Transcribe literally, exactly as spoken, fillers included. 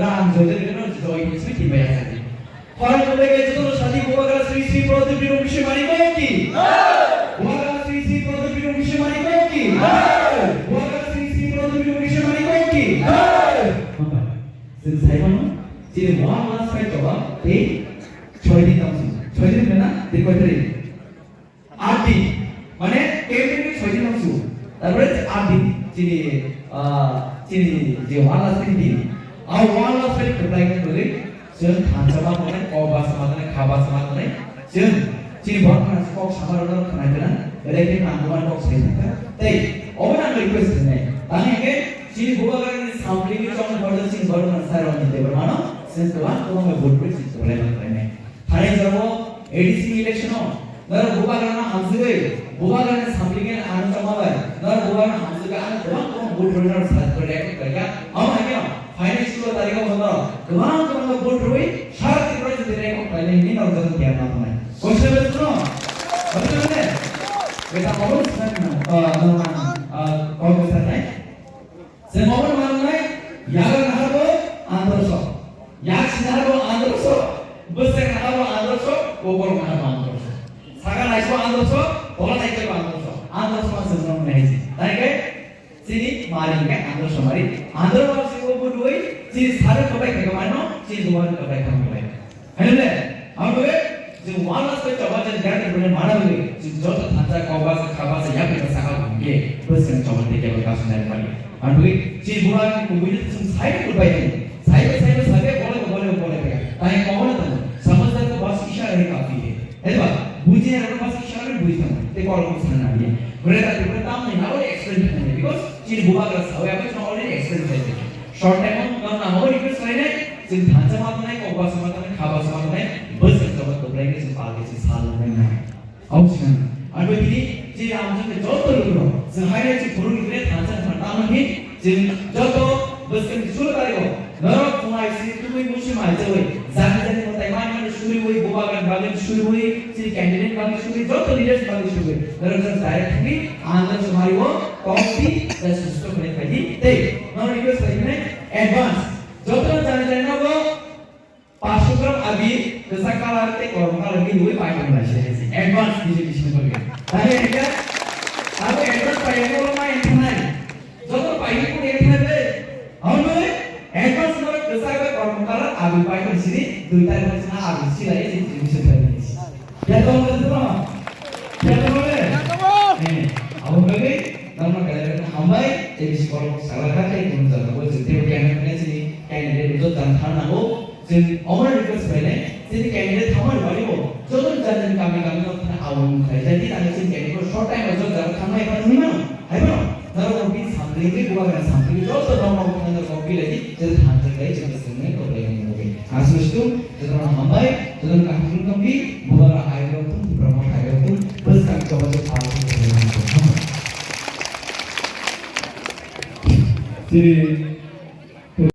Ang joy joy joy joy ni sui timbai asadi. Khorang joy joy joy sadi Bubagra Sri Sri Pradip Bikram Bishwi Manik ki. Bubagra Sri Sri Pradip Bikram Bishwi Manik ki. Bubagra Sri Sri Pradip Bikram Bishwi Manik ki. Sing sai mano, sini one last fight coba, tei choi din tang sing, choi din mana, tei koi tari. Aat din, mane, kemni soi din tang su. Tarpore aat din, chini, ah, chini je one last din, ah, one last fight khlai khlai, Chwng thansa ma tongnai, kok basa ma tongnai, kha basa ma tongnai. Chwng chini borok khna kok sama rwna khna gwnang, belai khe nangkukmani kok sai thangkha. Tei obo no ang request khlainai. Tamo hinkhe chini Bubagrani sampling ni chongni borok chini borok khna sai rok ni tebor mano, chwng kwbang kwbang bai vote rwi chini kwbang lai khlainai. Thani jabo A D C ni election o Norok Bubagrano hamsugwi, Bubagrani sampling ano chongma bai, norok Bubagrano hamsugwi ano kwbang kwbang vote rwna rok sa khlaikha. Omo hai kheno phainai sulo tarikh o norok kwbang kwbang vote rwi sara Tripura jodi rek kok khlainai hinwi norok joto tiyar ma tongnai. Koisa bai suno? Koisa bai ne? Beta obo swkang na, ah, norok ang, ah, kok bwsa nai. Chwng obono manwi yagra naharbo androso, yak sinaharbo androso, bwswk naharbo androso, kokol naharbo androso, saka naisbo androso, tola naikebo androso, androso ma chwng nang nai si. Taikai chini mari hingke androso mari, andro ma chwngbo budui, chini sari kopai khe mano, chini duwar kopai khe mano. Haino le, ang bole, chwng one last fight choba chwng jati bole mana bole, chwng joto thansa kok basa kha basa yapri basa kha bole, bwswk choba tei kebo kasu nai bali. Ang bole, chini buma ni kubui ni chwng sai ni kubai ni, sai ni sai ni sai ni bole bole bole bole. Tai kok na tamo, samajdak ko bas ishara hi kafi hai. Hai ba, buji na ko bas ishara hi buji tamo, te kok ko sana na bole. Bole ta bole tam ni na bole explain khaina, because chini buma ka sawi apa chwng already explain khai. Short time o nang nang o request khlainai, chwng thansa ma tongnai, kok basa ma tongnai, kha basa ma tongnai, bwswk choba kwplai khe chwng palke chwng sal nang nai. Abo chwng ang bai tini chini amjwk ni joto lukurok, chwng hai nai chwng phuru ni khe thansa wngkha tamo hin chwng joto bwswk ni sulo tarikh o norok phunai sini tubui musi mai chawi jani jani mwtai mani mani suriwi Bubagrani bagwi suriwi chini candidate bagwi suriwi joto leaders bagwi suriwi norok jani direct thangwi ang jani sumari o Kok di, dan susto kene pagi. Tei, non request lagi ne, advance. Joto jani jani nogo, pasuk gram abi, kesa kalar te korom kalar di lui pai kong lai se. Advance di je bisin pagi. Tadi ada, aku advance pai yang orang main tunai. Joto pai ni pun yang tunai deh. Hau noi, advance nogo kesa kalar korom kalar abi pai kong sini, dui tarik sini abi sila ini, ini bisa terjadi. Phiya tongo na tongo? Phiya tongo le? Phiya tongo. Eh, abo bagwi norokno belai belai hambai, tei bisi borok salai kha tei kunu jagao chwng teibo kemera khe chini candidate rok jang thang nango. Chwng omo request khlainai, chini candidate thangmani bagwi bo joto jani jani kami kami no thana abo wng khlai jani, tei chini candidate rok short time o jot jaga thangmani phano wngwi mano, hai phano norok bini sampling ri, bubagra sampling ri, joto norok thangna kok bilai di, joto thang thang lai, joto swngwi kok lai wngwi. Aswk swk, jotono hambai, jotono kaham wngwi tongdi, bubagra hai rok thung, Tipra Motha hai rok thung, bwskang choba se pal thung, hambai. Chini